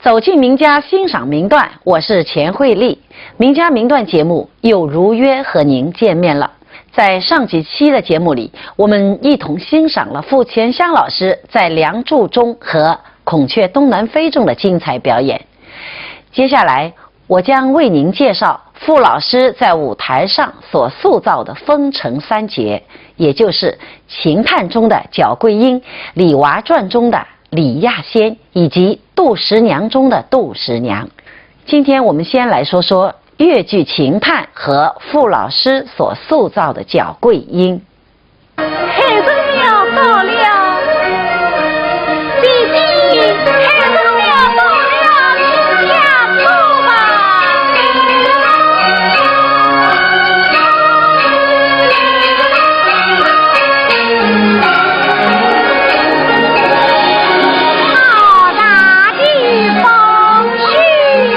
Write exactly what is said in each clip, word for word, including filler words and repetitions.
走进名家，欣赏名段，我是钱慧丽。名家名段节目又如约和您见面了。在上几期的节目里，我们一同欣赏了傅乾香老师在《梁祝》中和孔雀东南飞中的精彩表演。接下来，我将为您介绍傅老师在舞台上所塑造的风尘三绝，也就是《秦汉》中的皎桂英、《李娃传》中的李亚仙以及《杜十娘》中的杜十娘。今天我们先来说说越剧《秦汉》和傅老师所塑造的皎桂英。 海神庙到了，姐姐，海神庙到了，请下车吧。好大的风雪呀！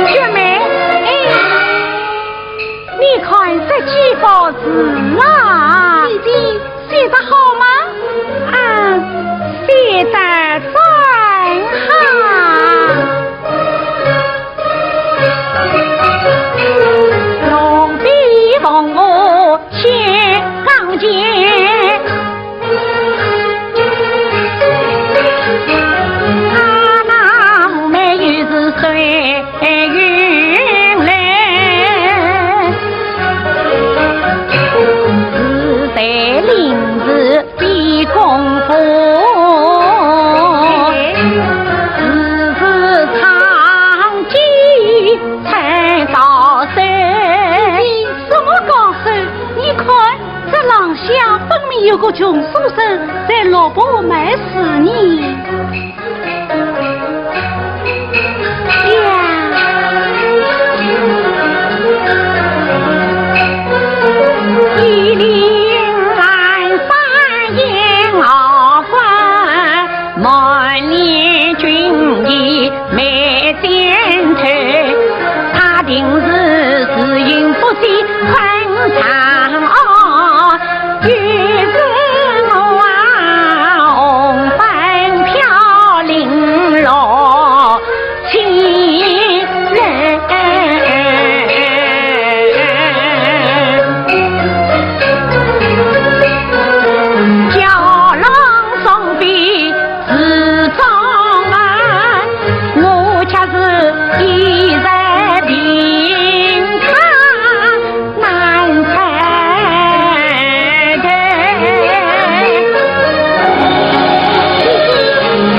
雪梅，哎，你看这几幅字啊。姐姐， 写得好吗？啊，写得真好。什么高手？你看，这廊下分明有个穷书生在落魄卖书呢。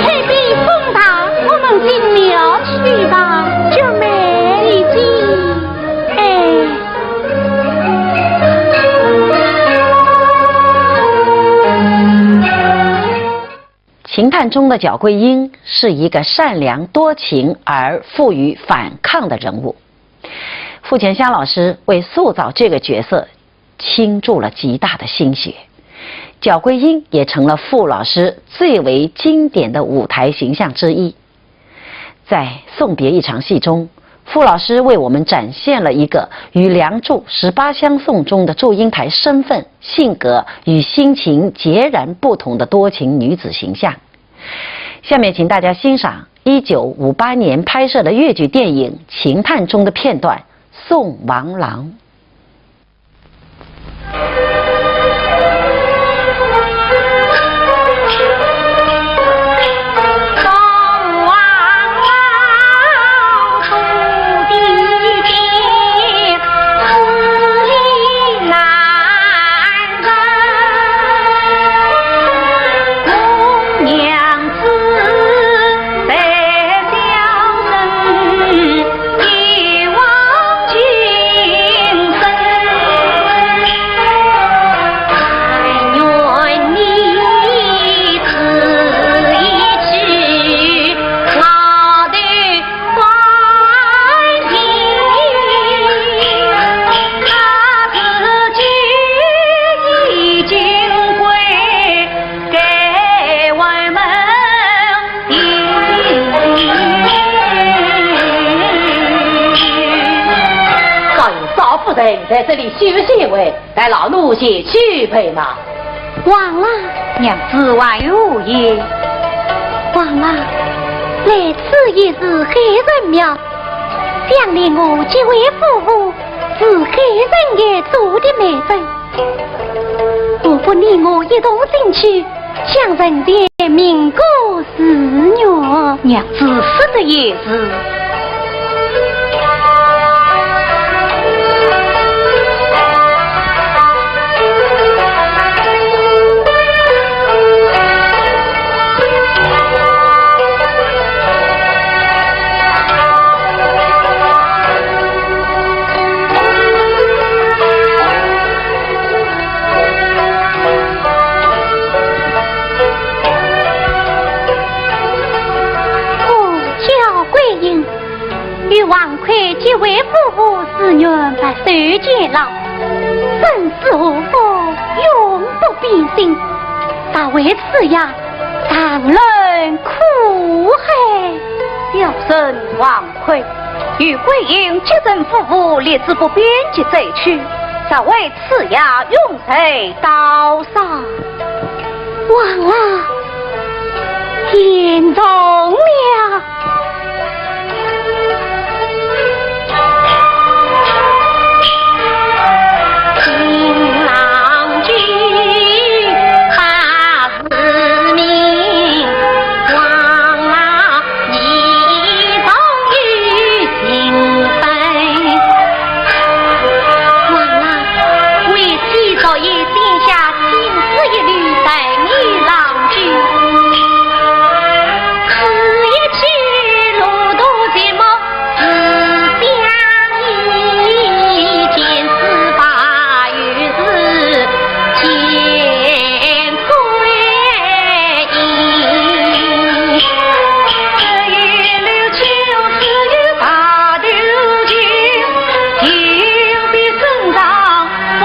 天边风大，我们进庙去吧。九妹。姐姐。哎。 秦汉中的皎桂英是一个善良多情而富于反抗的人物。傅乾香老师为塑造这个角色倾注了极大的心血，皎桂英也成了傅老师最为经典的舞台形象之一。 在《送别》一场戏中，傅老师为我们展现了一个与《梁祝》《十八相送》中的祝英台身份、性格与心情截然不同的多情女子形象。下面请大家欣赏一九五八年拍摄的越剧电影《秦汉》中的片段《送王郎》。在这里休息一会，待老奴前去备马。王郎。娘子还有何言？王郎，来此已是海神庙，想你我结为夫妇，是海神爷做的媒婚。 不妨你我一同进去，向神前明个誓愿。娘子说的也是。 哦，敫桂英，与王魁结为夫妇，誓愿白首偕老，生死祸福永不变心，但为此夜，常忍苦海。小生王 魁，与桂英结成夫妇，立志不变节再娶，只为此夜永在刀上。王郎，言重了。新郎君，他 是名王郎，你终有情分。王郎，为妻昨夜剪下青丝一缕，赠与郎君。此一去，路途寂寞 思乡意，见此吧，又是见归阴。一路秋水又把头寻，又比身上 玻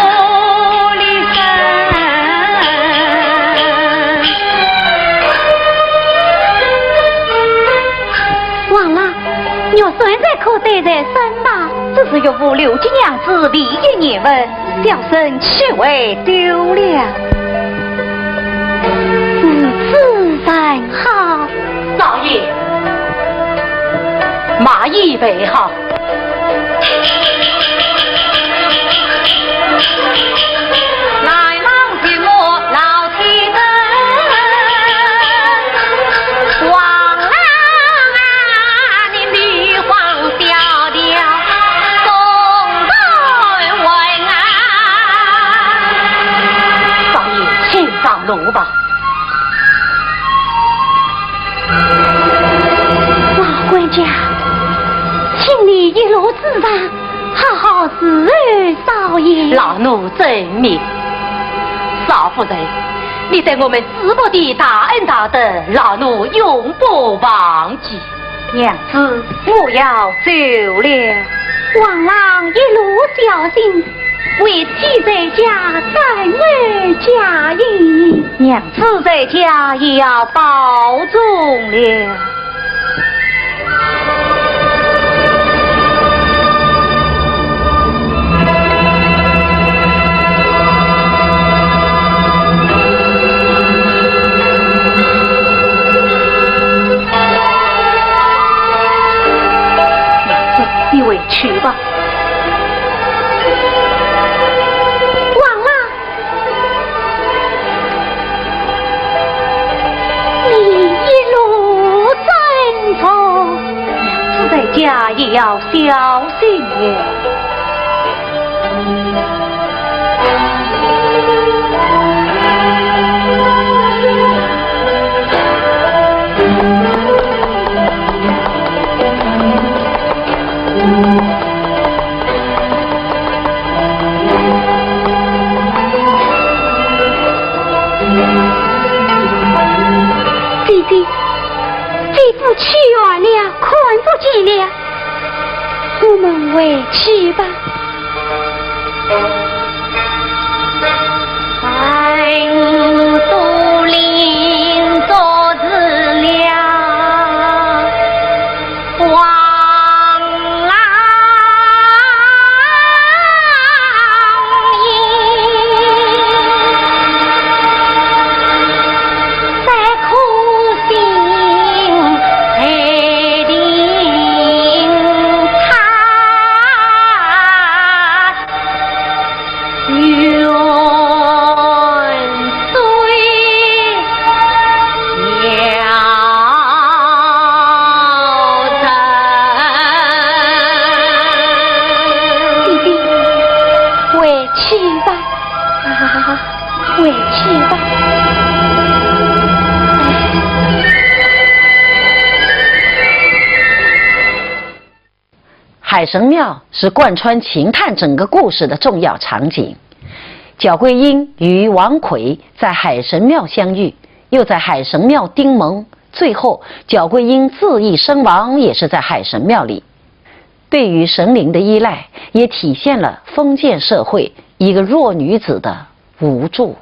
璃声。王郎，玉扇才可带在身吗？只是岳父留给娘子唯一念物，小生岂会丢了？如此甚好。少爷，马已备好。 少爷，请上路吧。老管家，请你一路之上，好好侍候少爷。老奴遵命。少夫人，你对我们主仆的大恩大德，老奴永不忘记。 娘子，我要走了。王郎一路小心，为妻在家等候佳音。娘子在家也要保重了。 你回去吧。王郎，你一路珍重。娘子在家也要小心些。 姐姐，姐夫去远了，看不见了。 我们回去吧。委屈吧。哎。海神庙是贯穿秦汉整个故事的重要场景。筱桂英与王魁在海神庙相遇，又在海神庙订盟，最后筱桂英自缢身亡也是在海神庙里。对于神灵的依赖，也体现了封建社会一个弱女子的无助。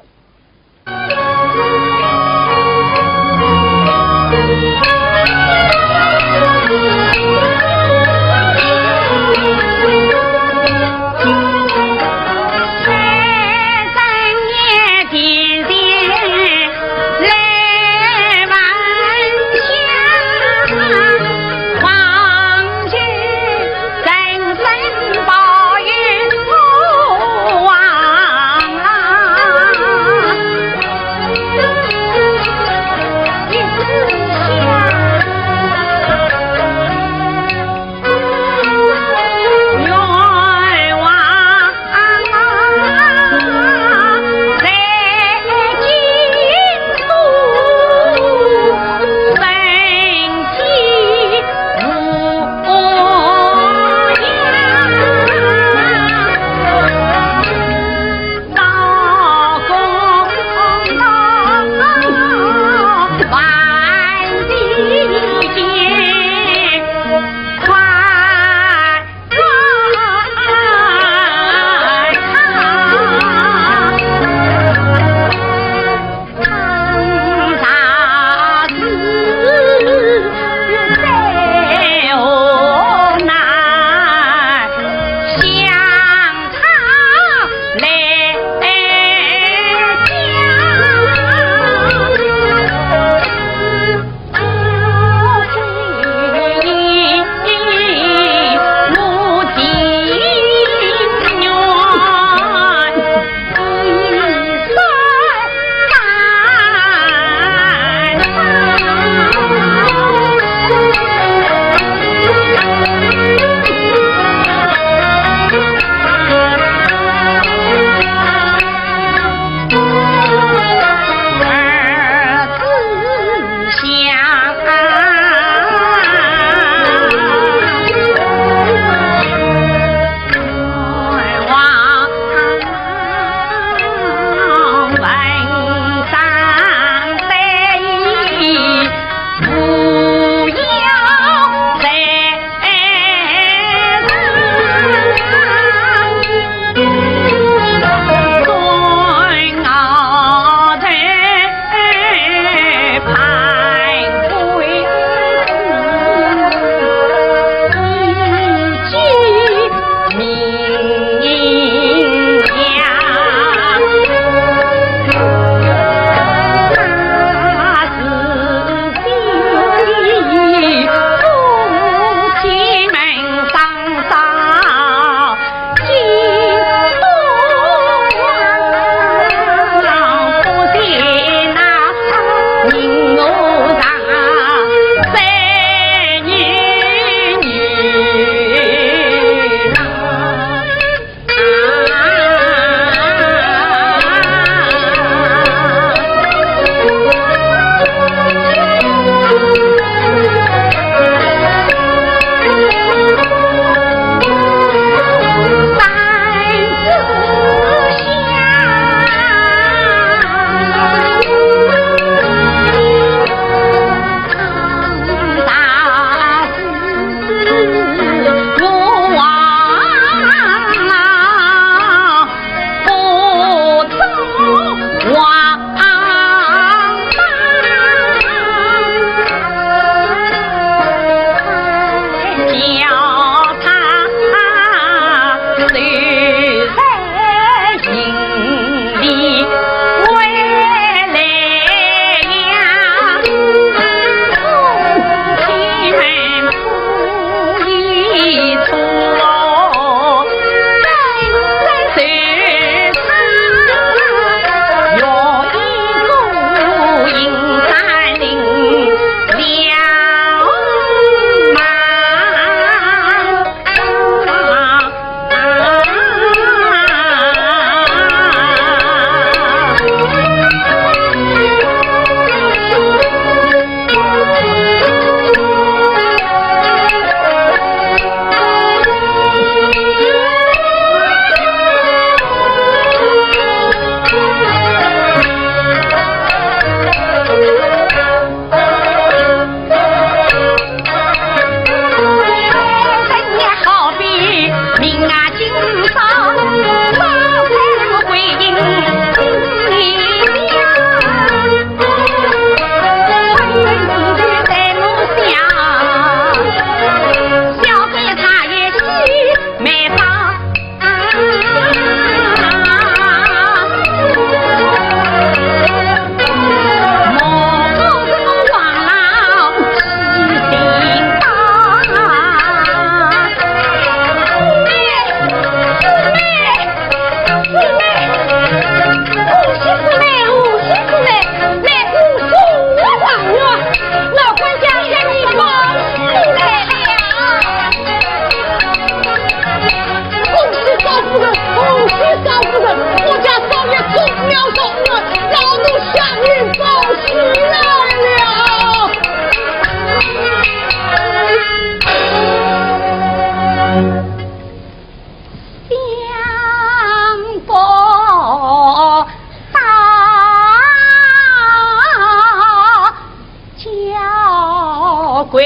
为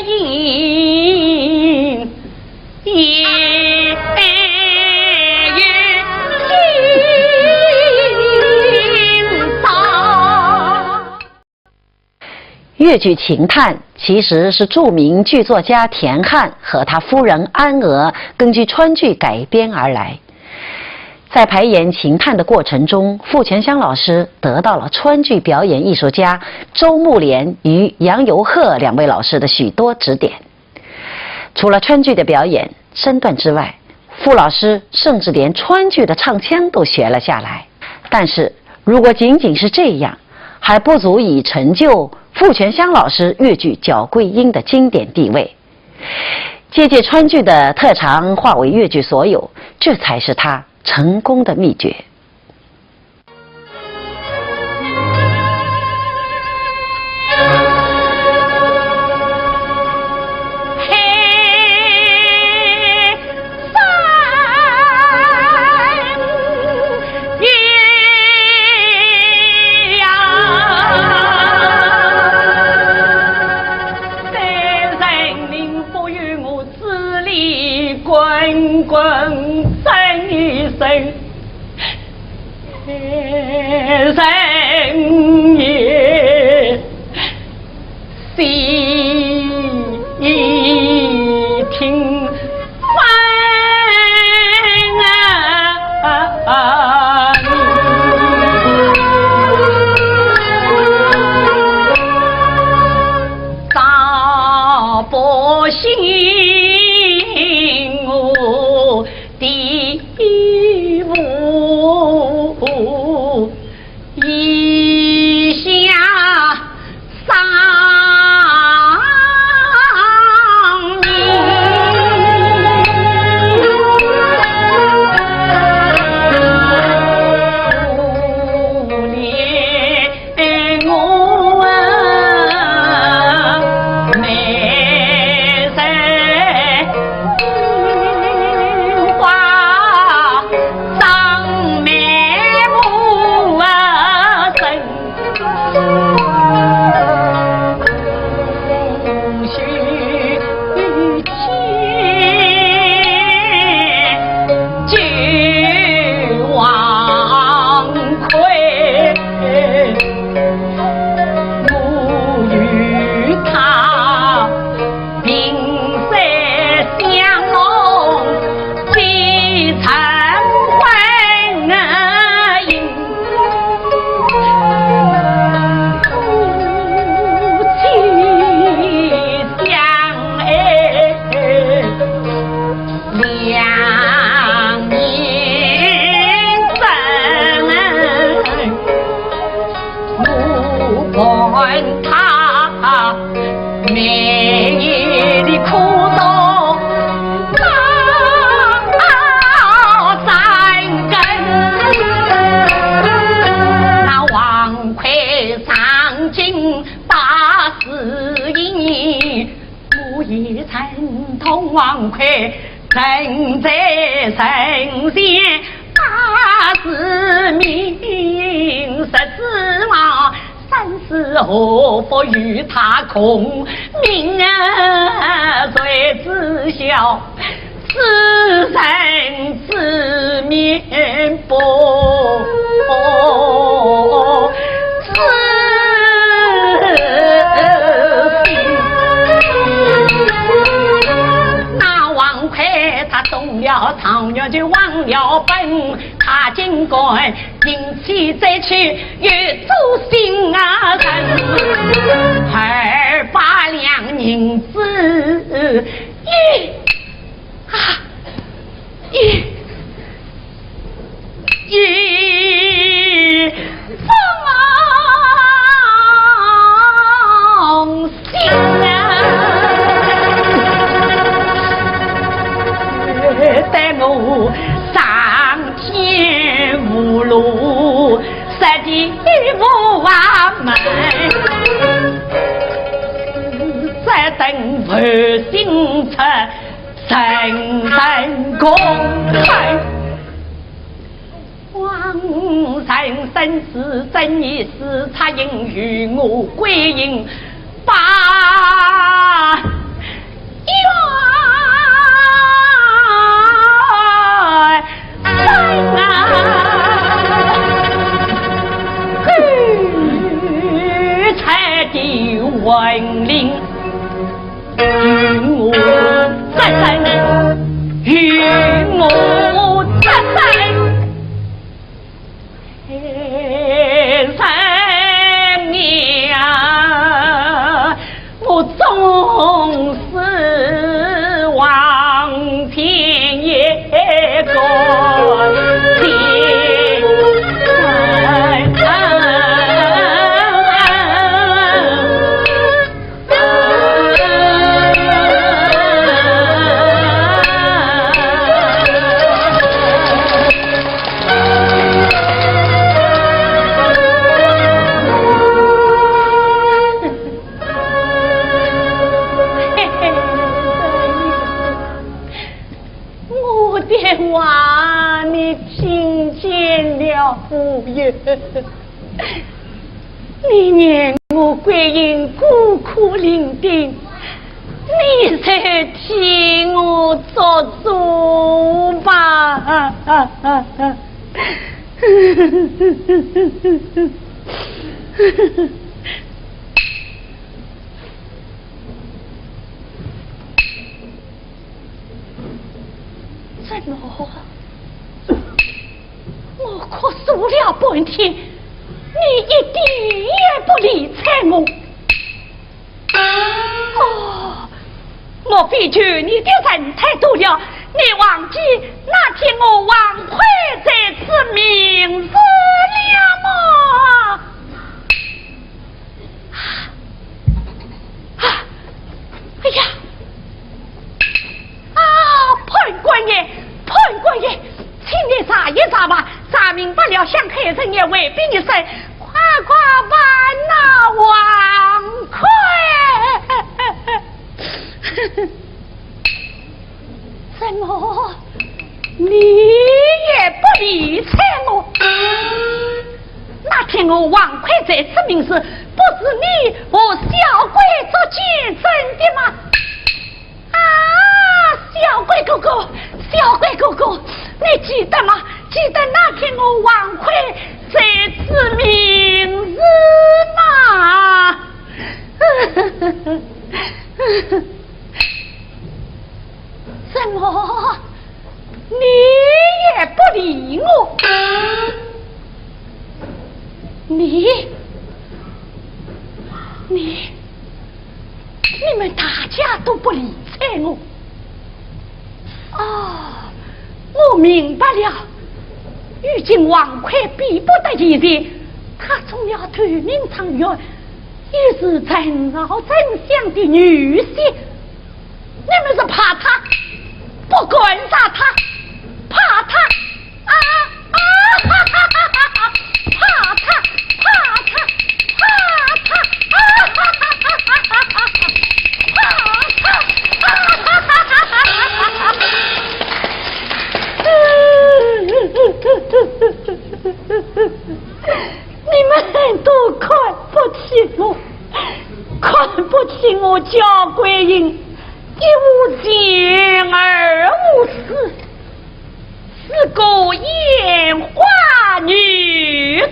因也有情操。越剧《秦探》其实是著名剧作家田汉和他夫人安娥根据川剧改编而来。在排演《秦探》的过程中，傅泉香老师得到了川剧表演艺术家周慕莲与杨尤鹤两位老师的许多指点。除了川剧的表演身段之外，傅老师甚至连川剧的唱腔都学了下来。但是，如果仅仅是这样，还不足以成就傅泉香老师越剧《筱桂英》的经典地位。借鉴川剧的特长化为越剧所有，这才是他成功的秘诀。把冤枉啊，鬼才的魂灵，与我作证，与我作证。 哎，人呀，我纵使望天也敢情。我的话你听见了无有？ 你念我桂英孤苦伶仃，你就替我做主吧。怎么？我哭诉了半天，你一点也不理睬我。哦，莫非求你的人太多了，你忘记那天我王魁在此名字了吗？ 啊，哎呀，啊，判官爷，判官爷，请你查一查吧，查明白了，想害人也回禀一声，快快办那王魁。 怎么，你也不理睬我？那天我王魁在此名字，不是你和小鬼做见证的吗？啊，小鬼哥哥，小鬼哥哥，你记得吗？记得那天我王魁在此名字吗？ 怎么，你也不理我？你，你，你们大家都不理睬我。哦，我明白了。如今王魁比不得以前，她中了投名状元，又是陈朝丞相的女婿， 你们是怕他，不敢杀他，怕他，啊，啊，哈哈哈哈哈，怕他，怕他，怕他，啊，哈哈哈哈哈，怕他，啊，哈哈哈哈哈。你们都看不起我，看不起我焦桂英，一无钱而无势，是个烟花女子。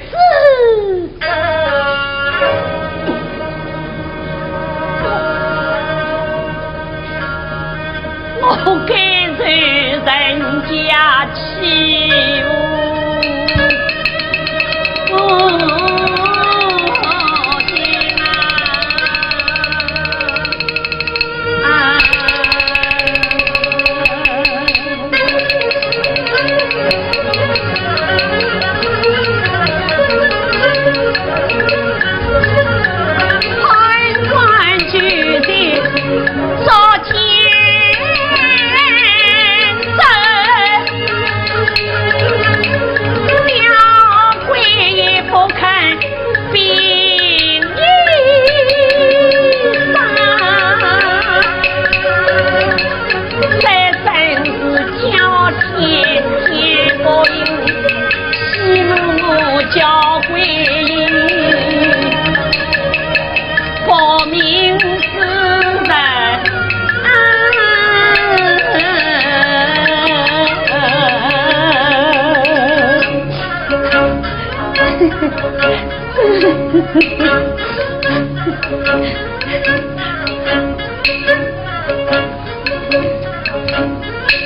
我该受人家欺负。啊！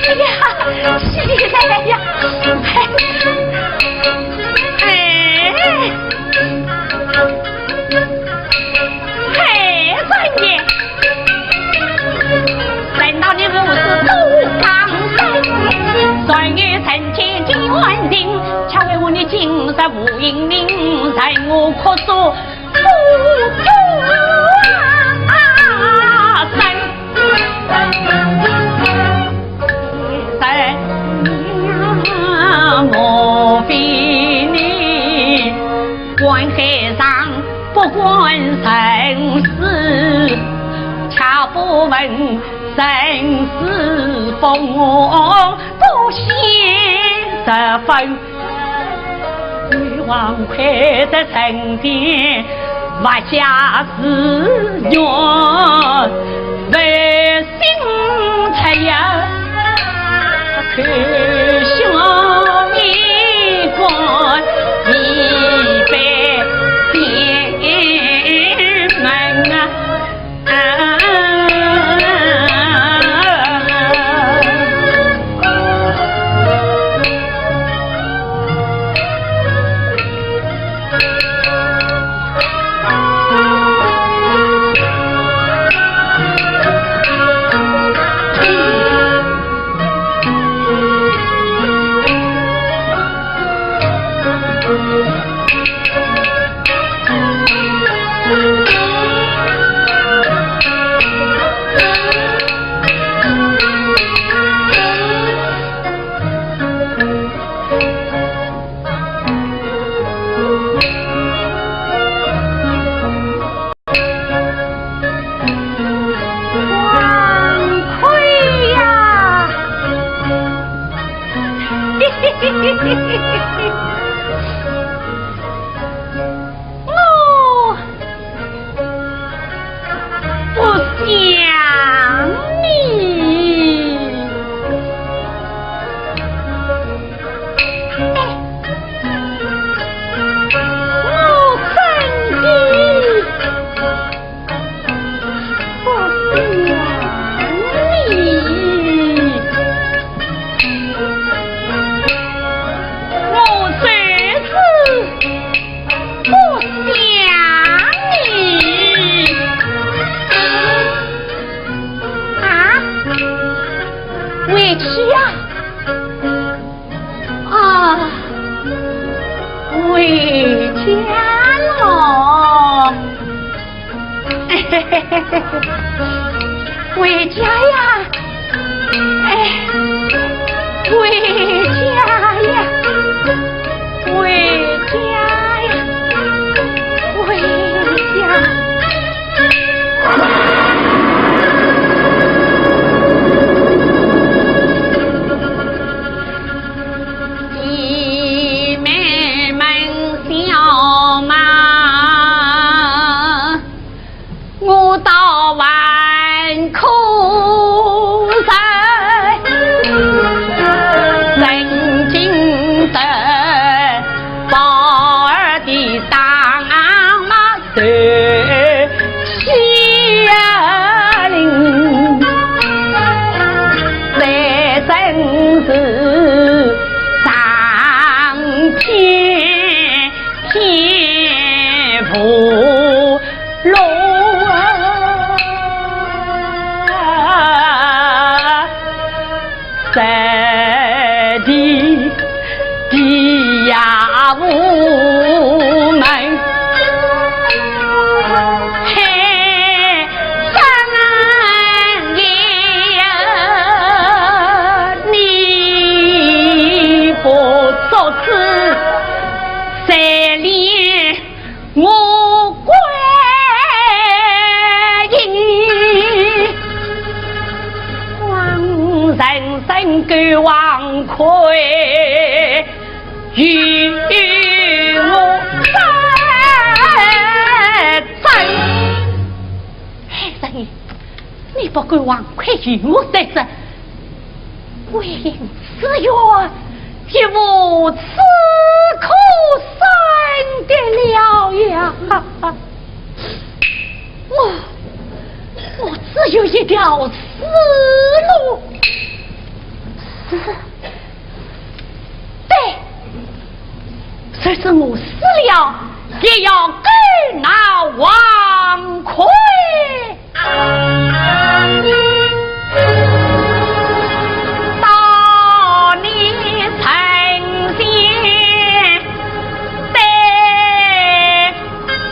哎呀，起来呀！哎，哎，哎，三爷，难道你不是都江山？传你成天的安定，却为何你今日无英名，让我哭诉 莫非你观海上不观人事，却不问人事风，不显得分。 女王跪在神前，不下誓愿，不信他要看下面官一杯点门啊。 王魁呀！我不想你。 我真的不想你。我就是不想你。啊？委屈啊！ 啊，回家喽。回家呀，哎，回家呀，回家呀，回家。 姐妹们笑骂，我倒还可忍。曾经的宝儿的大妈 受欺凌，在生死上天天不落啊。 在地地下无门，嘿，三爷，你不作主，谁怜 我观音，望人生狗王魁，与我再争。哎，三爷，你不狗王魁与我再争，为此冤，也无处可伸。的了呀！我，我只有一条死路。死？对，就是我死了，也要勾那王魁。 到你城前对望。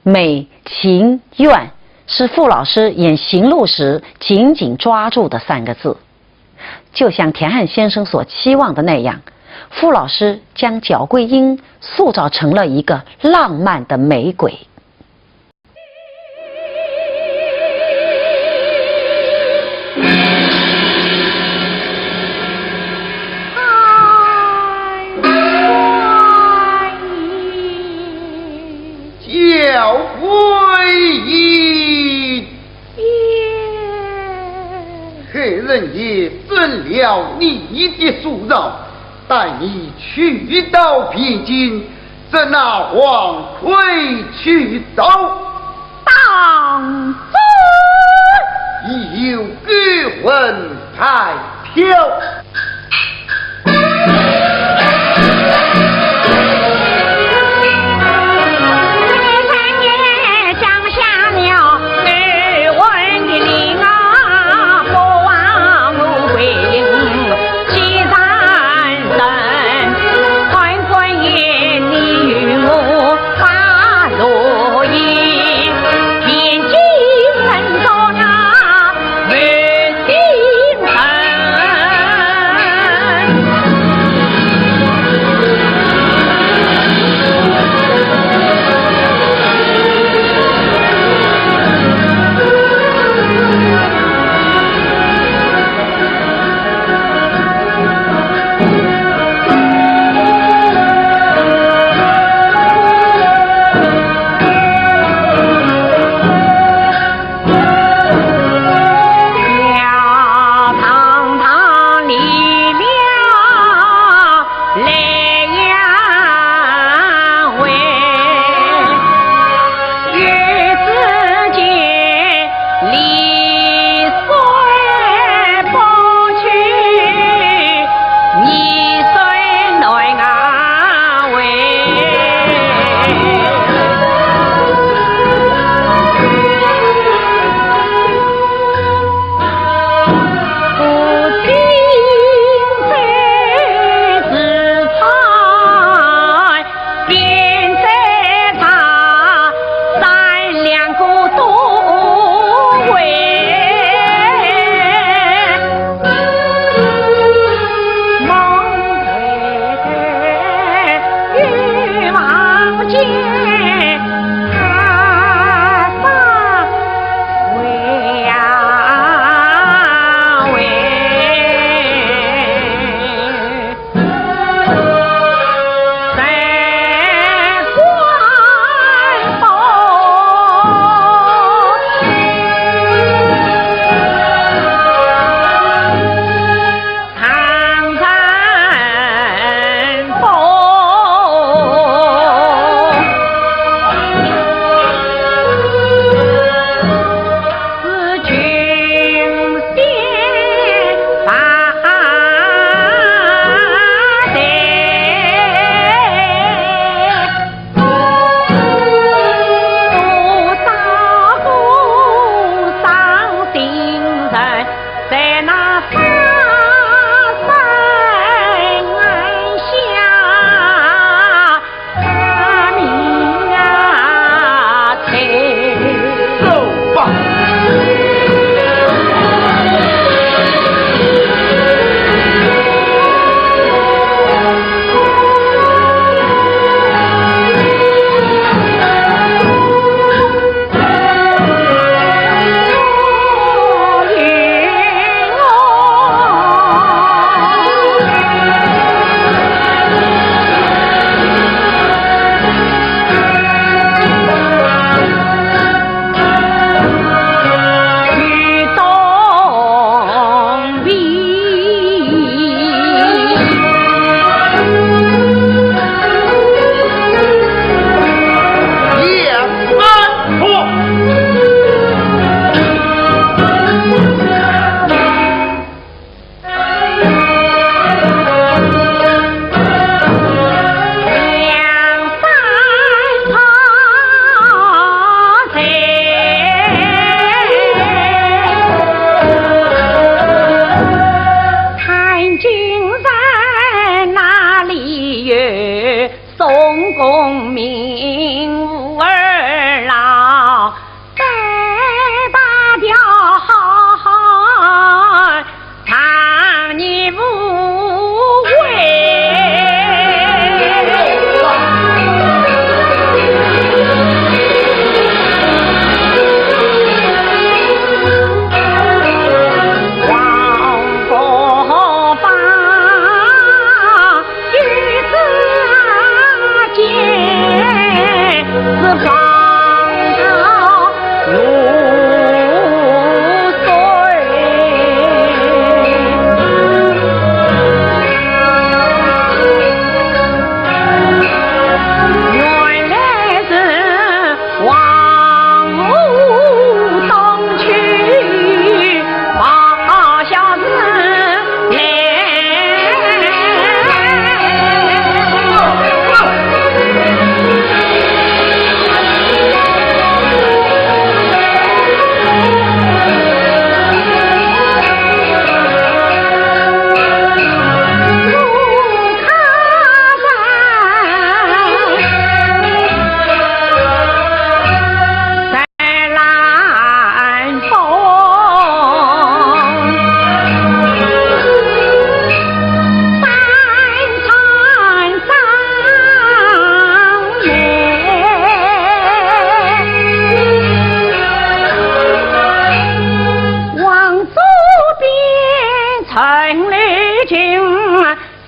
美、情、怨是傅老师演《行路》时紧紧抓住的三个字。就像田汉先生所期望的那样，傅老师将筱桂英塑造成了一个浪漫的美鬼。筱桂英， 黑人也准了你的素饶，待你去到汴京，这那王魁去找。当真？已有勾魂牌。 票。名武二郎，北大调好汉，唱你无畏。王伯伯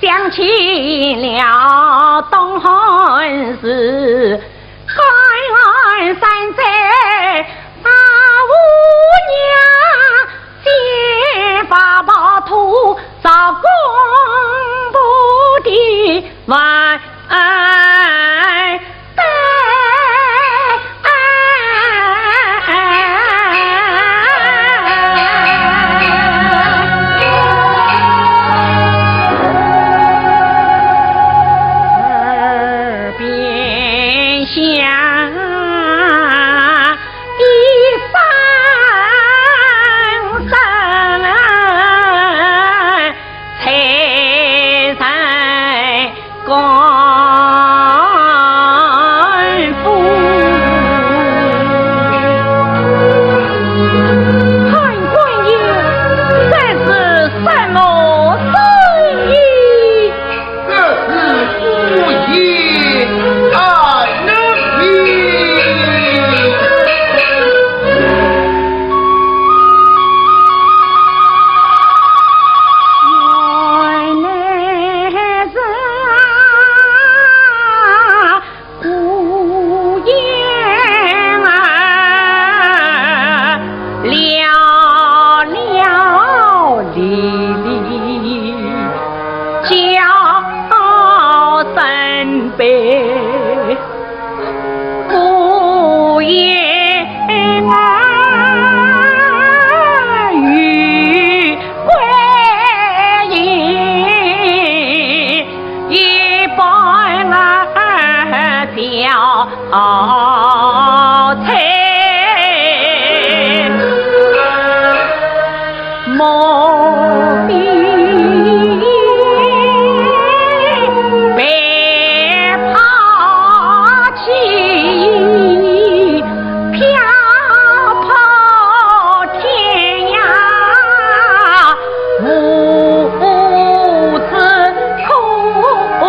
想起了东汉时，关羽三载打五娘，先发暴徒赵公布的文。 判官爷，这是什么声音？这是无言，啊，能平。原来是啊， 孤雁啊，寥寥离离，叫声悲。孤雁啊，与归阴。 一半啊，憔悴，梦里白抛弃。 飘泊天涯，无子可归。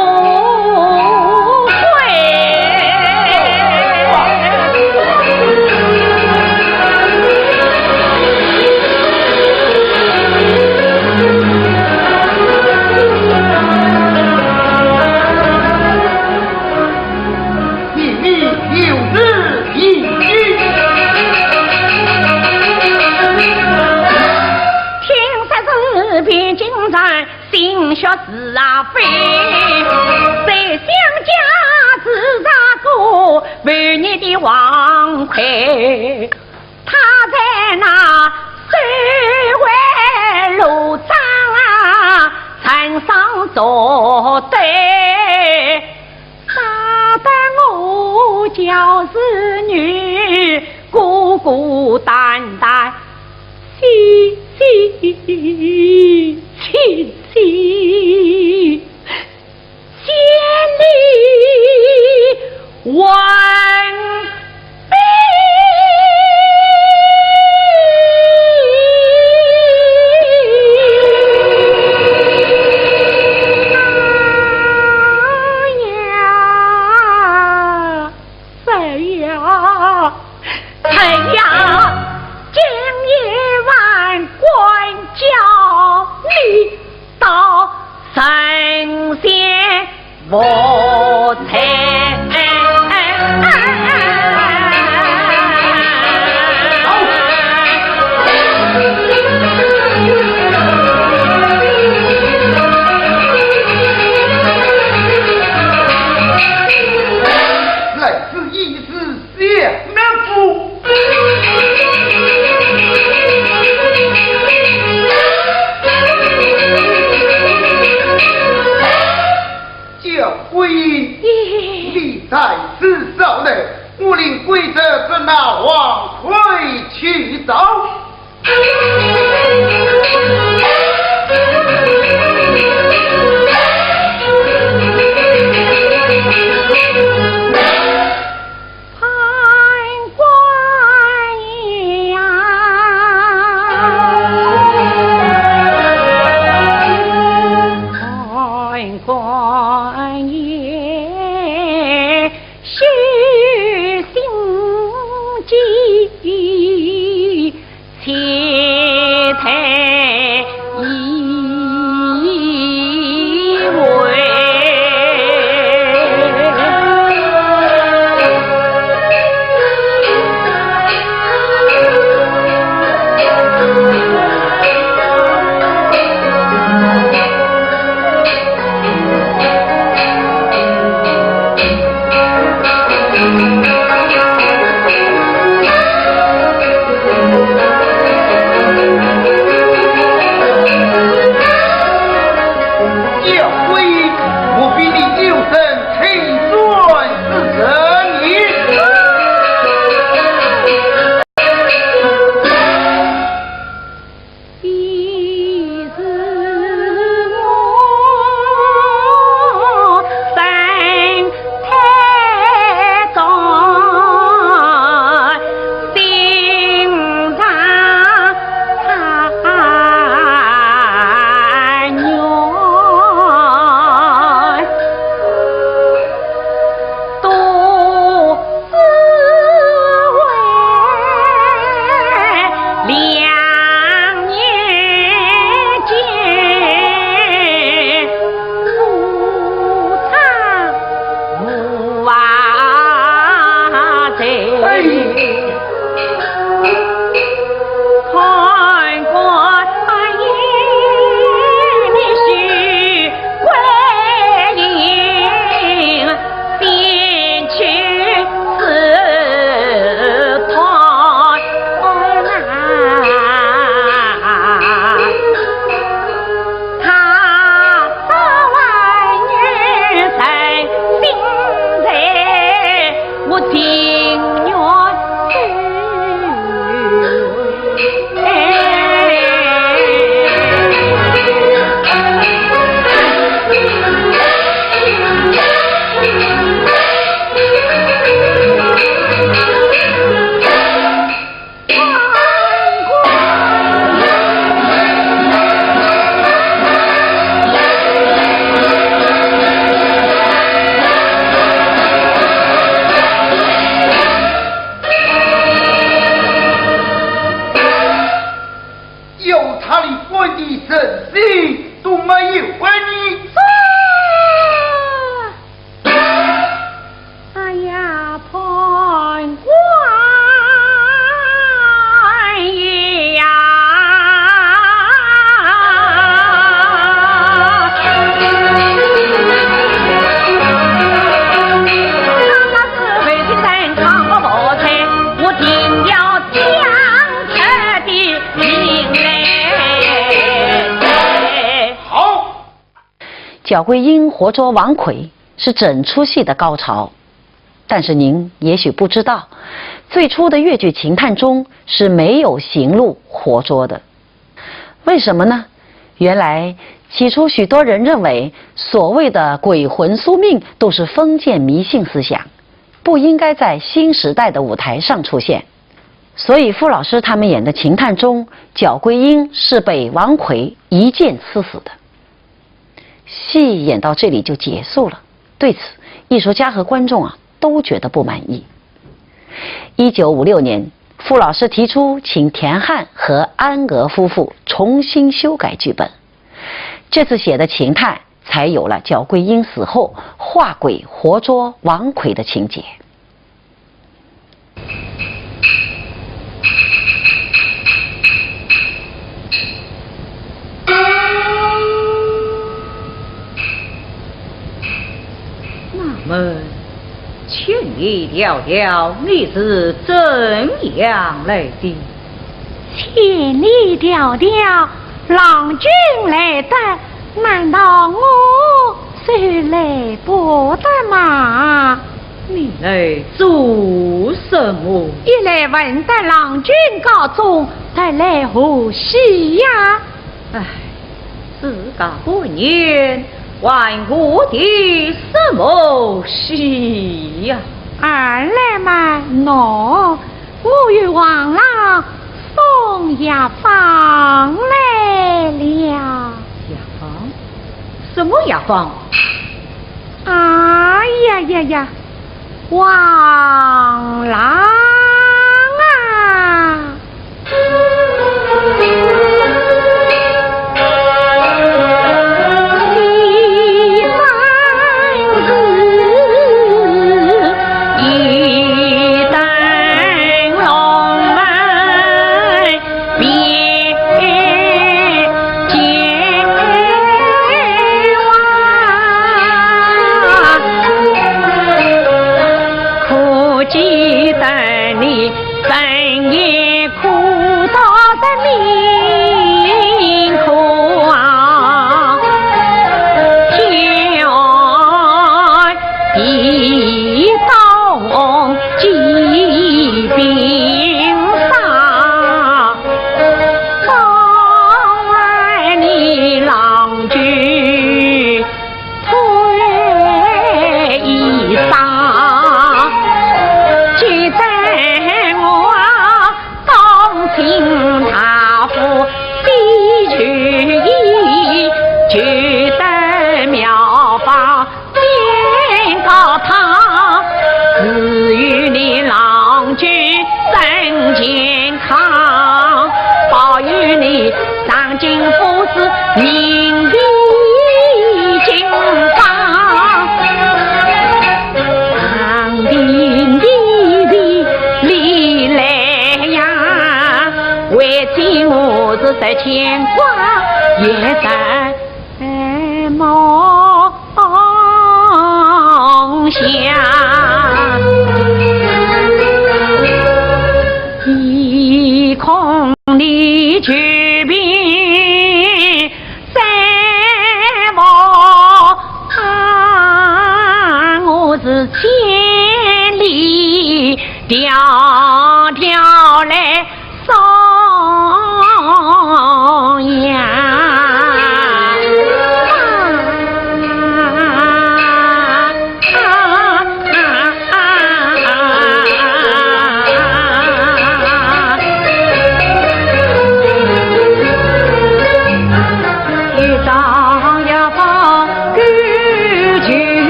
你，你有此一举。听说是汴京城，心血自然飞，谁想家自然过，为你的王魁。 他在那水外路上啊，船上作对，杀得我教子女孤孤单单，凄凄戚戚。 千里王妃呀，谁呀？谁呀？今夜万官叫你到神仙 我才。来，这一世 相府。焦桂英，你在此稍等，我令桂侄转那王魁去找。 判官呀，判官呀，虚心计。 且待一回。焦桂英，我比你有生之年之人也。 要他连官的人性都没有啊你！ 哎呀，判官呀！他那是为的人看我无罪，我定要将他的命来。好。 焦桂英活捉王魁是整出戏的高潮，但是您也许不知道，最初的越剧评弹中是没有行路活捉的。为什么呢？原来起初许多人认为所谓的鬼魂宿命都是封建迷信思想，不应该在新时代的舞台上出现。所以傅老师他们演的《秦探》中，筱桂英是被王魁一剑刺死的。戏演到这里就结束了，对此，艺术家和观众啊都觉得不满意。一九五六年，傅老师提出请田汉和安娥夫妇重新修改剧本，这次写的《秦探》才有了筱桂英死后化鬼活捉王魁的情节。那么，千里迢迢，你是怎样来的？千里迢迢，郎君来得，难道我就来不得吗？你来做什么？一来闻得郎君高中，二来贺喜呀。唉，自家本人，还贺的什么喜呀？二来嘛，喏，我与王郎送药方来了。药方？什么药方？哎呀呀呀，王郎啊！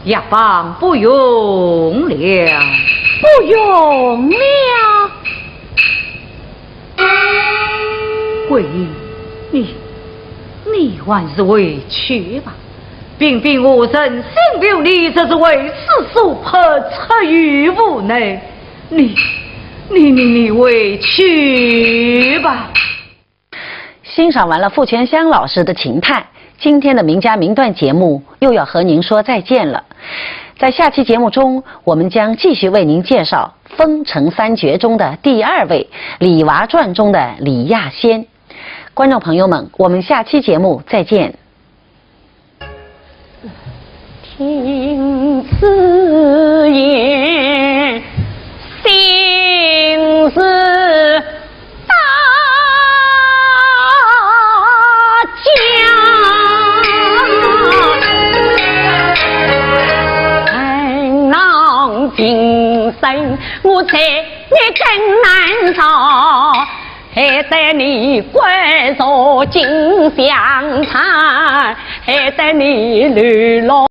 药方不用了。不用了？桂英，你，你还是回去吧。并非我存心留你，只是为此所迫，出于无奈。你，你，你，你回去吧。欣赏完了傅泉香老师的琴弹，今天的名家名段节目又要和您说再见了。在下期节目中，我们将继续为您介绍《风尘三绝》中的第二位，《李娃传》中的李亚仙。观众朋友们，我们下期节目再见。听此言，心事大惊。恨郎平生，我在你更难逃。 害得你跪坐金香台，害得你流落